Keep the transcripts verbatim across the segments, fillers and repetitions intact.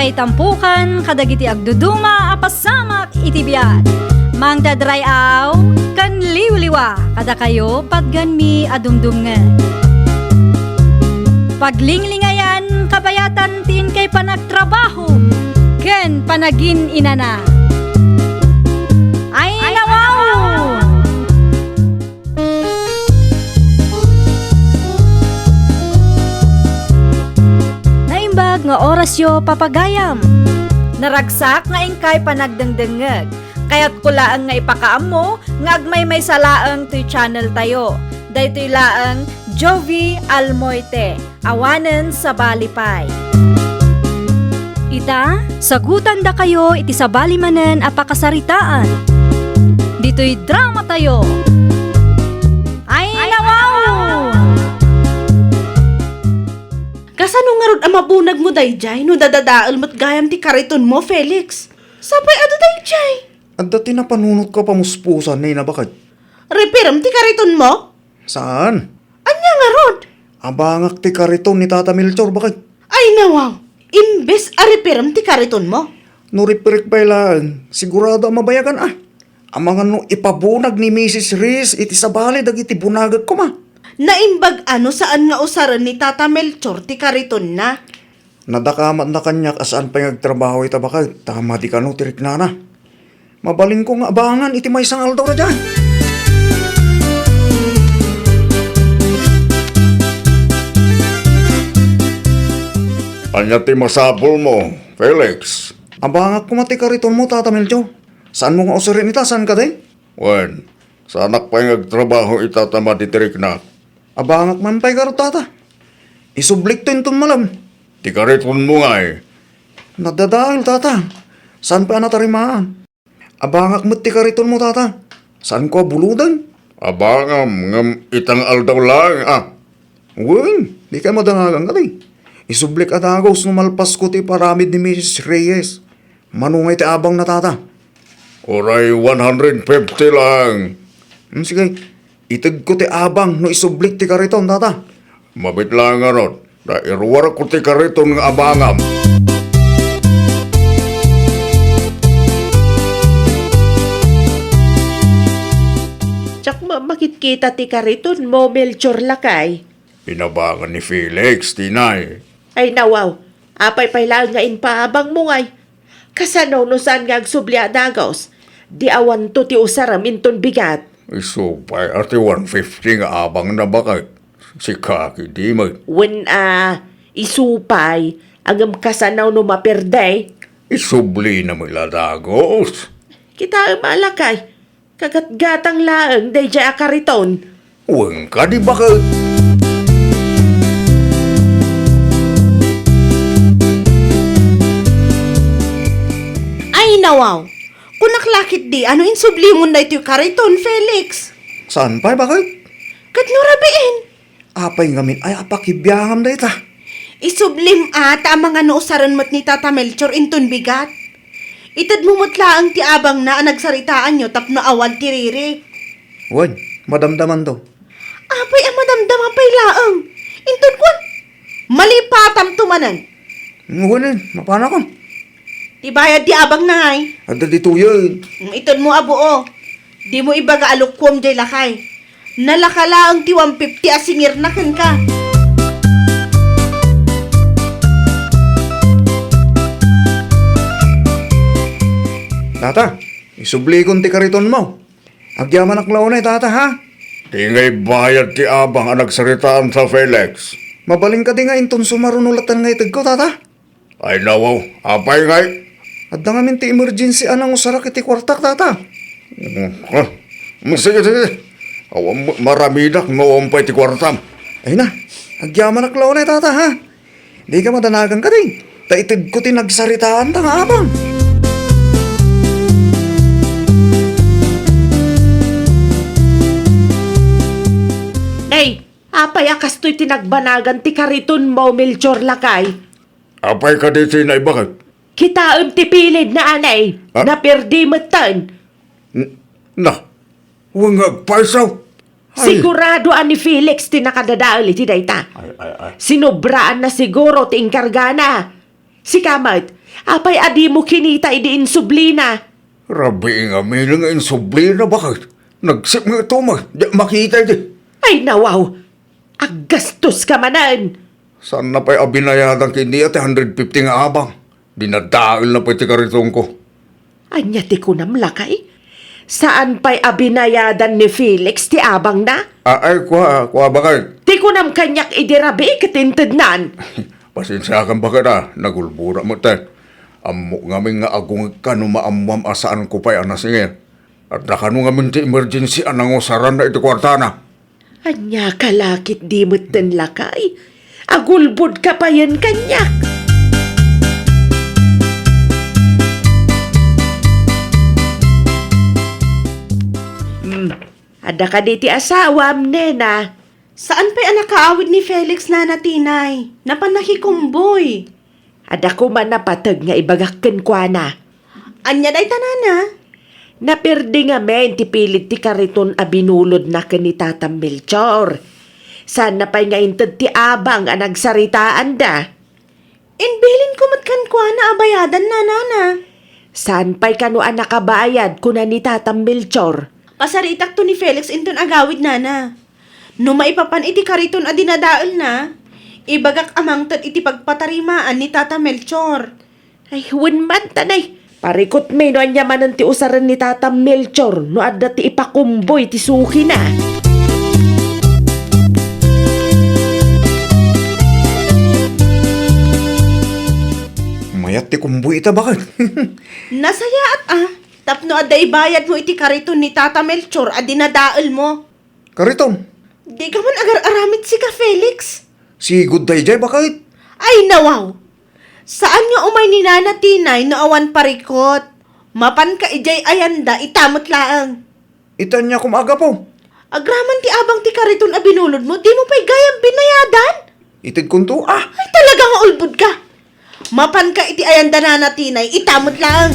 Itampukan kadagiti agduduma a pasamak iti biag. Mangted ray-aw ken liwliwa kadakayo patgenmi a dumdumngeg. Paglinglingayan kabayatan ti inkay panagtrabaho ken panagin-inana. Ay, nawaw! Naimbag nga orasyo, papagayam. Naragsak nga inkay panagdengdengngeg. Kayatko laeng nga ipakaammo nga agmaymaysa laeng toy channel tayo. Daytoy laeng Jovi Almoite. Awanen sabali pay. Ita, sagutandakayo iti sabali manen a pakasaritaan. Ditoy drama tayo. Ay, nawaw! Kasano ngarud a mabunagmo daydiay no dadadael met gayam ti karitonmo, Felix? Sapay adu daydiay? Adda ti napanunotko a pamuspusan, Nina, baket. Repairem ti karitonmo? Saan? Ania ngarud? Abangak ti kariton ni Tata Melchor, baket. Ay, nawaw! Imbes a repairem ti karitonmo? No repairek pay laeng, sigurado a mabayagan a. Amangan no ipabunag ni Misis Reyes iti sabali dagiti bunagek koma. Naimbag a no saan nga usaren ni Tata Melchor ti karitonna. Nadakamatna kaniak a saan pay nga agtrabaho ita, baket, ta madi kano ti riknana. Mabalinko nga abangan iti maysa nga aldaw daydiay. Ania ti masapulmo, Felix? Abangak koma ti karitonmo, Tata Melchor. Saanmo nga usaren ita, saan kadi? Wen, saanak pay nga agtrabaho ita ta madi ti riknak. Abangak man pay ngarud, Tata. Isublikto inton malem. Ti karitonmo ngay? Nadadael, Tata. Saan pay a natarimaan? Abangak met ti karitonmo, Tata. Saanko a buloden? Abangam, ngem ita nga aldaw laeng, a. Wen, dikay madangagan kadi. Isublik a dagus no malpasko ti iparamid ni Misis Reyes. Mano ngay ti abangna, Tata? Uray one hundred fifty laeng. Hmm, sige. Itedko ti abang no isublik ti kariton, Tata. Mabiit laeng ngarud, ta iruarko ti kariton nga abangam. Diak makitkita ti karitonmo, Melchor lakay. Inabangan ni Felix, tinay. Ay, nawaw, apay pay laeng nga impaabangmo ngay? Kasano no saan nga agsubli a dagus? Di awanto ti usarem inton bigat. Isu pay a ti one fifty nga abangna, baket. Sika ketdi met. Wen a, isu pay, ngem kasano no maperde? Isublina met la dagus. Kitaem a lakay, kagatgatang laeng daydiay a kariton. Wen kadi, baket. Ay, nawaw! Kunak la ketdi a no insublimon daytoy kariton, Felix. Saan pay, baket? Ket no rabiin? Apay ngamin ay a pakibiangam dayta? Isublim a ta amangan no usaren met ni Tata Melchor inton bigat. Itedmo met laeng ti abangna a nagsaritaanyo tapno awan ti riri. Wen, madamdamanto. Apay a madamdama pay laeng? Inton kuan, malipatamto manen. Wen, mapanakon. Ti bayad ti abangna ngay? Adda ditoyen. Mm, itedmo a buo. Dimo ibaga a lukuem jay lakay. Nalaka laeng ti one fifty a singirna kenka. Tata, isublikon ti karitonmo. Agyamanak la unay, Tata, ha? Di ngay bayad ti abang a nagsaritaanta, Felix. Mabalin kadi nga inton sumaruno latta nga itedko, Tata? Ay, nawaw, apay ngay? Adda ngamin ti emergency a nangusarak iti kuartak, Tata. Mm, ah, mm, sige, sige. Awan, ma-, maramidak no awan pay ti kuartam. Ay na, agyamanak la unay, Tata, ha? Dika madanagan kadi. Ta itedko ti nagsaritaanta nga abang. Nay, apay a kastoy ti nagbanagan ti karitonmo, Melchor lakay? Apay kadi ti naibagat? Kitaem ti pilidna, anay. Ah? Naperdi metten. N-, na, wen nga agpayso. Ay. Sigurado a ni Felix ti nakadadael iti dayta. Ay, ay, ay. Sinobraanna siguro ti inkargana. Sika met, Apay a dimo kinita idi insublina? Rabii ngamin nga insublina, baket. Nagsip nga ito, may di makita idi. Ay, nawaw! Aggastos ka manen! Saanna pay a binayadan ken niya ti hundred fifty nga abang? Dinadaelna pay ti karitonko. Ania ti kunam, lakay? Saan pay a binayadan ni Felix ti abangna? A-, ay, kua, kua, baket. Ti kunam kaniak idi rabii ket intednan. Pasensiakan, baket, a. Nagulbodak met, te. Ammok ngamin nga agungegka no maammoam a saanko pay a nasingir. Adda kano ngamin ti emergency a nangusaranna iti kuartana. Ania ka la ket di metten, lakay? Agulbodka payen kaniak. Hmm. Adda kadi ti asawam, nena? Saan pay a nakaawid ni Felix, Nana Tinay. Napan nakikumboy. Adda koma napateg nga ibagak kenkuana. Ania dayta, nana? Naperdi ngamin ti pilid ti kariton a binulodna ken ni Tata Melchor. Saanna pay nga inted ti abang a nagsaritaanda. Imbilinko met kenkuana a bayadanna, nana. Saan pay kano a nakabayad, kuna ni Tata Melchor. Pasaritakto ni Felix inton agawid, nana. No maipapan iti kariton a dinadaelna, ibagak a mangted iti pagpatarimaan ni Tata Melchor. Ay, wen man, tanay. Parikutmi no ania manen ti usaren ni Tata Melchor no adda ti ipakumboy ti sukina. Mayat ti kumboy ita, baket. Nasayaat, a. Tapno adda ibayadmo iti kariton ni Tata Melchor a dinadaelmo. Kariton. Dika man agar-aramid sika, Felix. Sigud daydiay, baket. Ay, nawaw! Saan nga umay ni Nana Tinay no awan parikut. Mapanka idiay ayanda ita met laeng. Ita ania koma a gapu? Agraman ti abang ti kariton a binulodmo, dimo pay gayam binayadan? Itedkonto, a. Ay, talaga nga ulbodka! Mapanka iti ayanda, Nana Tinay, ita met laeng.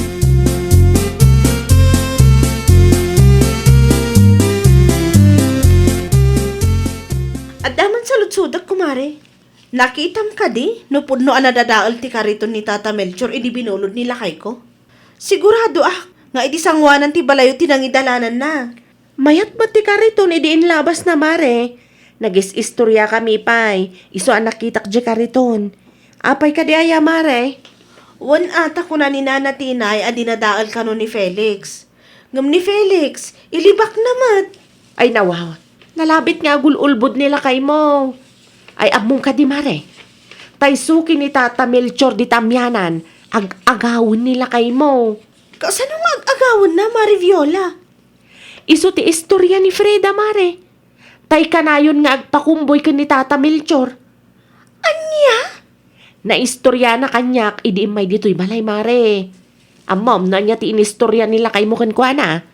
Adda man saludsodek, kumare. Nakitam kadi no pudno a nadadael ti kariton ni Tata Melchor idi binulod ni lakayko? Siguradoak nga idi sangoanan ti balayo ti nangidalananna. Mayat met ti kariton idi inlabasna, mare. Nagis-istoriakami pay, isu a nakitak diay kariton. Apay kadi aya, mare? Wen a, ta kuna ni Nana Tinay a dinadael kano ni Felix. Ngem ni Felix, ilibakna met. Ay, nawaw. Nalabit nga agul-ulbod ni lakaymo. Ay, ammom kadi, mare. Tay suki ni Tata Melchor dita amianan, ag-agawen ni lakaymo. Kasano nga ag-agawenna, Mare Viola? Isu ti istoria ni Freda, mare. Tay kanayon nga agpakumboy ken ni Tata Melchor. Ania? Naistoriana kaniak idi immay ditoy balay, mare. Ammom no ania ti inistorian ni lakaymo kenkuana?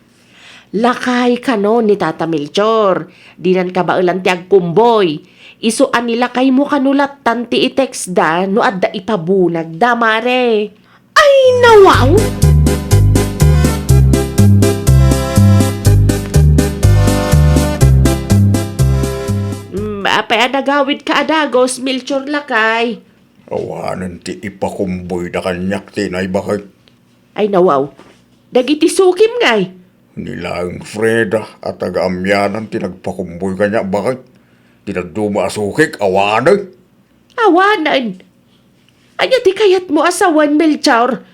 Lakay kano ni Tata Melchor. Dinan kabaelan ti agkumboy. Isu a ni lakaymo kano lattan ti i-textda no adda ipabunagda, mare. Ay, nawaw! Mm, apay a nagawidka a dagus, Melchor lakay? Awanen ti ipakumboyda kaniak ti naibaket. Ay, nawaw. Dagiti sukim ngay? Ni laeng Freda a taga-amianan ti nagpakumboy kaniak baket. Ti dadduma a sukik, awanen. Awanen. Ania ti kayatmo a sawen, Melchor?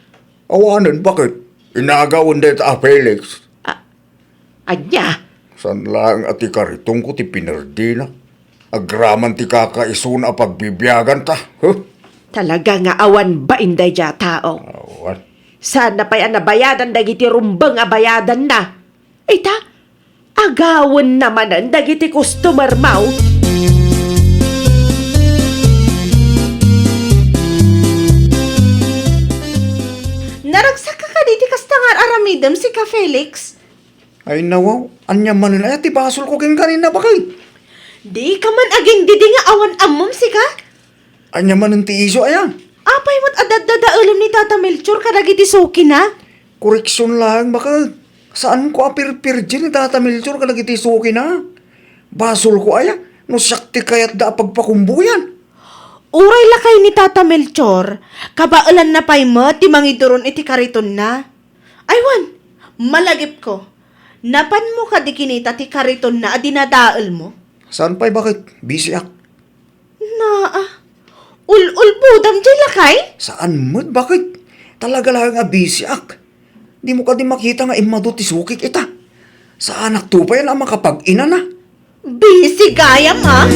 Awanen, baket? Inagawen dayta a Felix. A-, ania? Saan laeng a ti karitonko ti pinerdina? Agraman ti kakaisuna a pagbibiaganta, huh? Talaga nga awan bain daydiay a tao. Awan. Saanna pay a nabayadan dagiti rumbeng a bayadanna. Ita, agawenna manen dagiti customer-mo. Naragsakka kadi ti kasta nga ar-aramidem, sika Felix? Ay, nawaw, ania manen aya ti basolko kenka, nina, baket? Dika man agingdidi nga awan ammom, sika? Ania manen ti isu aya? Apay met a daddadaelem ni Tata Melchor kadagiti sukina? Koreksion laeng, baket. Saanko a pirpirdi ni Tata Melchor kadagiti sukina. Basolko aya no siak ti kayatda a pagpakumboyan? Uray lakay ni Tata Melchor, kabaelanna pay met ti mangiduron iti karitonna. Ay wen, malagipko. Napanmo kadi kinita ti karitonna a dinadaelmo? Saan pay, baket? Busyak. Naa, ul-ulbodam jay lakay? Saan met, baket? Talaga laeng a busyak. Dimo kadi makita nga immadu ti sukik ita? Saanakto pay a makapag-inana. Busy gayam, a?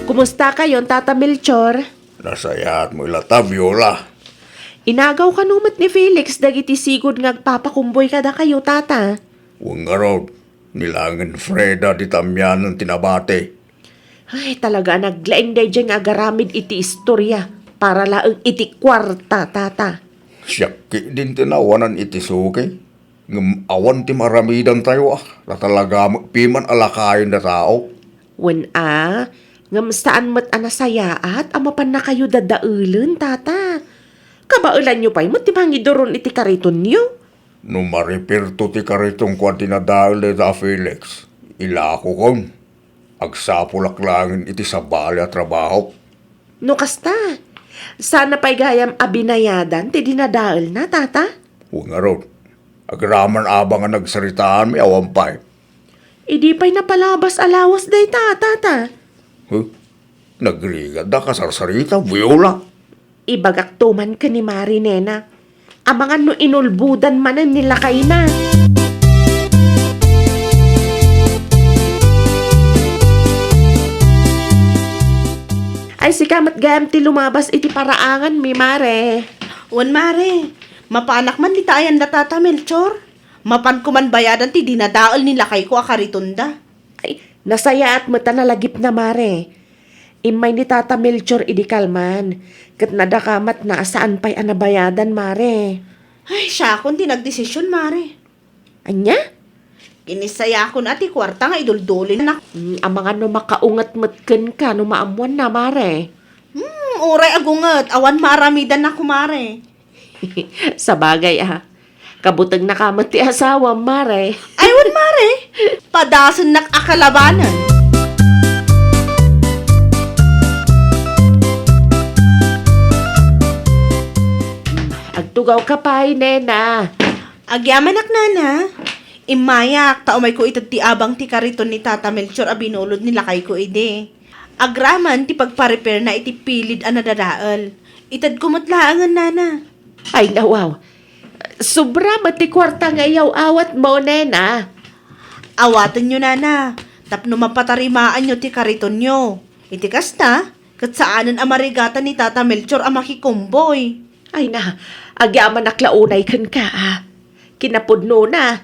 Kumusta kayon, Tata Melchor? Nasayaat mo ila ta, Viola. Inagaw kano met ni Felix dagiti sigud nga agpapakumboy kadakayo, Tata? Wen ngarud, ni laengen Freda ti tamianen ti nabati. Ay, talaga a naglaing daydiay nga agaramid iti istoria para laeng iti kuarta, Tata. Siak ketdin ti naawanan iti suki, ngem awan ti maaramidantayo a, ta talaga met piman a lakayen a tao. Wen a, ngem saan met a nasayaat a mapannakayo dadaelen, Tata. Kabaelanyo pay met ti mangiduron iti karitonyo. No maripirto ti karitonko a dinadael dayta a Felix, ilakokon. Agsapulak laengen iti sabali a trabahok. No kasta, saan pay gayam a binayadan ti dinadaelna, Tata? Wen ngarud, agraman a ba nga nagsaritaanmi awan pay. Idi pay napalabas a lawas dayta, Tata? Huh? Nagrigat da kasarsarita, Viola? Ibagakto man ken ni Mari, nena. Amangan no inulbodan manen ni lakayna. Ay, sika met gayam ti lumabas iti paraanganmi, Mare. Wen, Mare. Mapanak man dita ayan da Tata Melchor. Mapanko man bayadan ti dinadael ni lakayko a karitonda. Ay, nasayaat met a nalagipna, Mare. Immay ni Tata Melchor idi kalman, ket nadakamatna a saan pay a nabayadan, Mare. Ay, siakon ti nagdesision, Mare. Ania? Inisayakon a ti kuarta nga iduldulin na. Mm, amangan no makaunget met kenka no maammuanna, Mare. Hmm, uray agunget, awan maaramidanna, Mare. Sabagay, a. Kabutengnaka met ti asawam, Mare. Ay, wen, Mare. Padasennak a kalabanan. Agtugawka pay, nena. Agyamanak, nana. Immayak, ta umayko ited ti abang ti kariton ni Tata Melchor a binulod ni lakayko idi. Agraman ti pagparepairna iti pilid a nadadael. Itedko met laengen, nana. Ay, nawaw. Sobra met ti kuarta nga iyaw-awatmo, nena. Awatenyo, nana, tapno mapatarimaanyo ti karitonyo. Iti kasta, ket saanen a marigatan ni Tata Melchor a makikumboy. Ay na, agyamanak la unay kenka, a. Kinapudnona,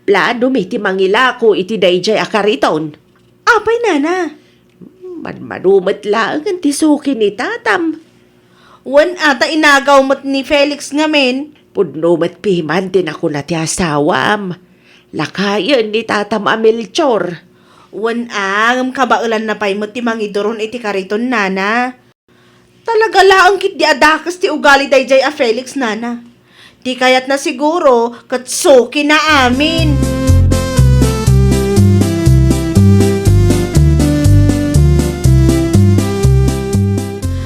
planom iti mangilako iti daydiay a kariton. Apay, nana? Manmano met laengen ti suki ni tatam. Wen a, ta inagaw met ni Felix ngamin. Pudno met piman ti nakuna ti asawam. Lakayen ni tatam a Melchor. Wen a, ngem kabaelanna pay met ti mangiduron iti kariton, nana. Talaga laeng ketdi a dakes ti ugali daydiay a Felix, nana. Ti kayatna siguro ket sukina amin.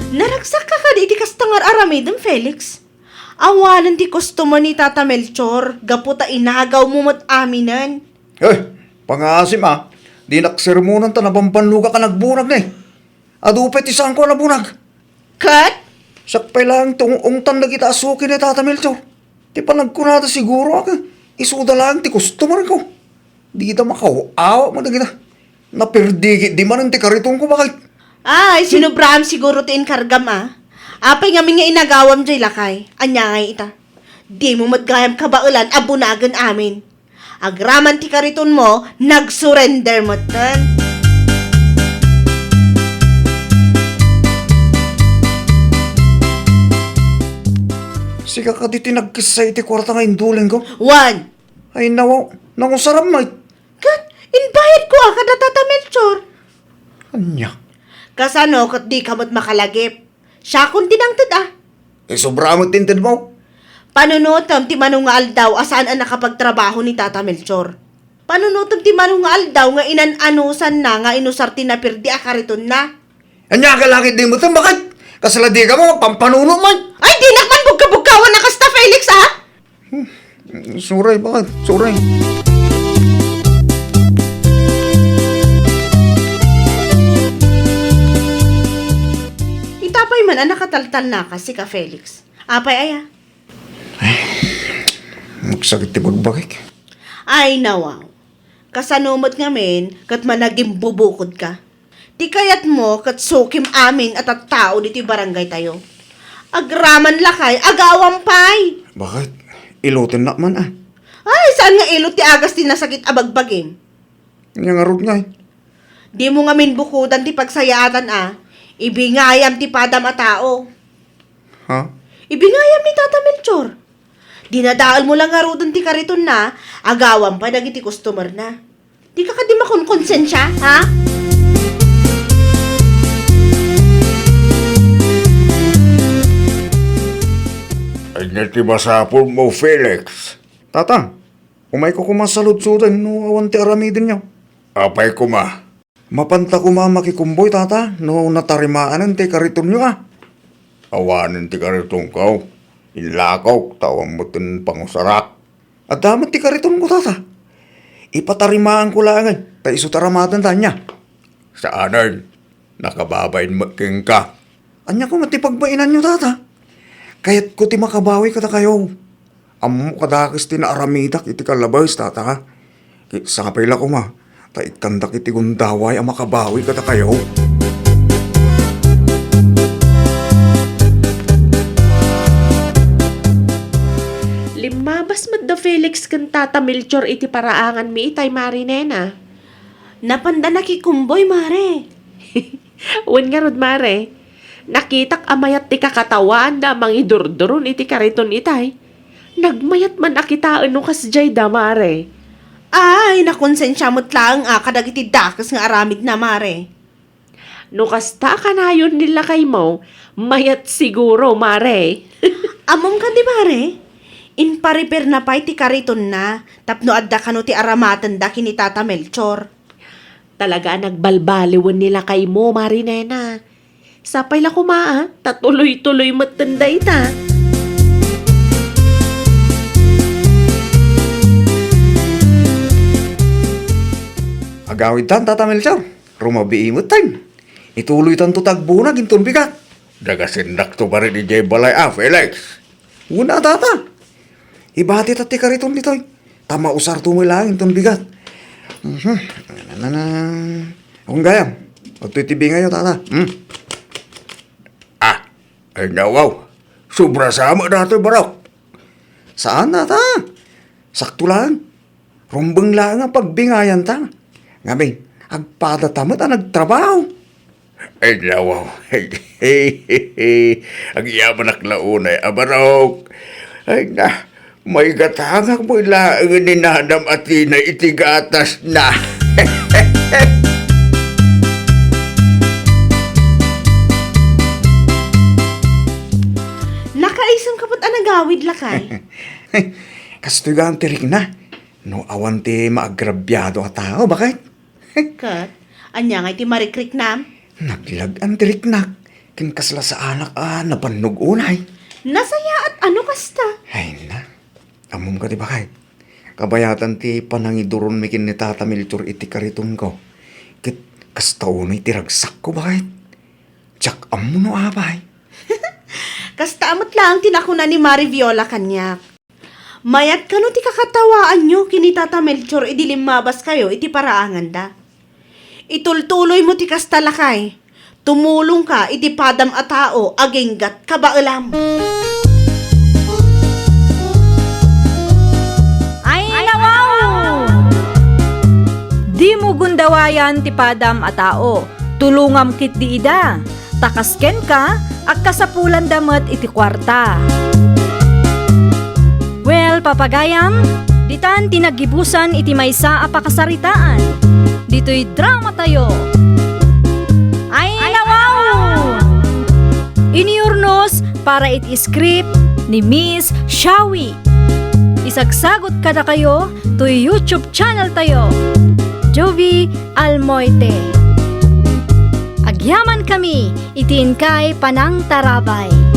Naragsakka kadi iti kasta nga ar-aramidem, Felix? Awanen ti customer ni Tata Melchor gapu ta inagawmo met aminen. Eh, pangaasim a, dinak sermonan ta nabambannogak a nagbunag ne. Adu pay ti saanko a nabunag. Ket? Siak pay laeng ti ung-ungtan dagita a suki ni Tata Melchor. Ti panagkunada siguro a, isuda laeng ti customerko. Dida makaaw-awa met dagita. Naperdi ketdi manen ti karitonko, baket. Ay, sinobraam siguro ti inkargam a. Apay ngamin nga inagawam jay lakay? Ania ngay ita? Dimo met gayam kabaelan a bunagen amin. Agraman ti karitonmo, nagsurrender metten. Sika kadi ti nagkessa iti kuarta nga indulingko? Wen. Ay, nawaw, nangusaram met. Ket, imbayadko a kada Tata Melchor. Ania? Kasano ket dika met makalagip? Siakon ti nangted a. Isobra met ti intedmo. Panunotem ti mano nga aldaw a saan a nakapagtrabaho ni Tata Melchor. Panunotem ti mano nga aldaw nga inan-anusanna nga inusar ti napirdi a karitonna. Ania ka lakay di mo ten, baket? Kasla di ka mo, pampanuno man. Ay, dinak man bugka-bugkawan a kasta, Felix, ah! Hmm, suray, baket? Suray. Ita pay man a nakataltalnaka, sika, Felix. Apay aya? Ay, magsakit ti bagbagik. Ay, nawaw. Kasano met ngamin ket managimbubukodka? Ti kayatmo ket sukim amin a tattao ditoy barangaytayo. Agraman lakay, agawam pay. Baket? Ilutennak man, ah. Ay, saan nga ilot ti agas ti nasakit a bagbagim? Ania ngarud ngay? Dimo ngamin bukodan ti pagsayaatan a ibingayam ti padam a tao. Ha? Ibingayam ni Tata Melchor. Dinadaelmo la ngaruden ti karitonna, agawam pay dagiti customerna. Dika kadi makonkonsensia, ha? Ania ti masapulmo, Felix? Tata, umayko koma saludsoden no awan ti aramidenyo. Apay koma? Mapanta koma makikumboy, Tata, no natarimaanen ti karitonyo, a. Awanen ti karitonko. Inlakok, ta awan met ti pangusarak. Adda met ti karitonko, Tata. Ipatarimaanko laengen, ta isu ti aramatenda, ania? Saanen, nakababain met kenka. Ania koma ti pagbainanyo, Tata? Kayatko ti makabawi kadakayo. Ammok a dakes ti naaramidak iti kalabes, Tata. Sapay la koma, ta ikkandak iti gundaway a makabawi kadakayo. Limmabas met da Felix ken Tata Melchor iti paraanganmi itay, Mari Nena. Napanda nakikumboy, Mare. Wen ngarud, Mare, nakitak a mayat ti kakatawaanda a mangidurduron iti kariton itay. Nagmayat man a kitaen no kasdiay da, Mare. Ay, nakonsensia met laeng a kadagiti dakes nga aramidna, Mare. No kasta a kanayon ni lakaymo, mayat siguro, Mare. Ammom kadi, Mare? Imparipirna pay ti karitonna tapno adda kano ti aramatenda ken ni Tata Melchor. Talaga a nagbalbaliwen ni lakaymo, Mari Nena. Sapay la koma, a, ta tuloy-tuloy metten dayta. Agawidtan, Tata Melchor. Rumabii metten. Ituloytanto ti agbunag inton bigat. Dagasennakto barek idiay balay a, Felix. Wen a, Tata. Ibati ta ti kariton ditoy. Ta mausarto met laeng inton bigat. Mhm. Nanana. Agayam. Adtoy ti bingayo, Tata. Hmm. Ah, ay nawaw. Sobra sa met datoy, barok. Saan, Tata? Sakto laeng. Rumbeng laeng a pagbingayanta. Ngamin, agpadata met a nagtrabaho. Ay, nawaw. Agyamanak la unay a barok. Ay na, maigatangak met laeng ni Nanam a Tina iti gatasna. Nakaisem ka met a nagawid, lakay. Kastoy gaan ti rikna. No awan ti maagrabiado a tao, baket? Ket, ania ngay ti marikriknam? Naglag-an ti riknak, ken kasla saanak a nabannog unay. Nasayaat a no kasta. Ay na, ammom kadi, baket? Kabayatan ti panangiduronmi ken ni Tata Melchor iti karitonko. Ket kasta unay ti ragsakko, baket? Diak ammo no apay. Kasta met laeng ti nakuna ni Mari Viola kaniak. Mayat kano ti kakatawaanyo ken ni Tata Melchor idi limmabaskayo iti paraanganda. Itultuloymo ti kasta, lakay. Tumulongka iti padam a tao aginggat kabaelam. Ay, nawaw! Dimo gundawayan ti padam a tao. Tulongam ketdi ida. Ta kas kenka, agkasapulanda met iti kuarta. Well, papagayam, ditan ti naggibusan iti maysa a pakasaritaan. Ditoy dramatayo. Ay, nawaw! Inurnos para iti script ni Miss Shawi. Isagsagut kadakayo toy YouTube channel tayo, Jovie Almoite. Agyamankami iti inkay panangtarabay.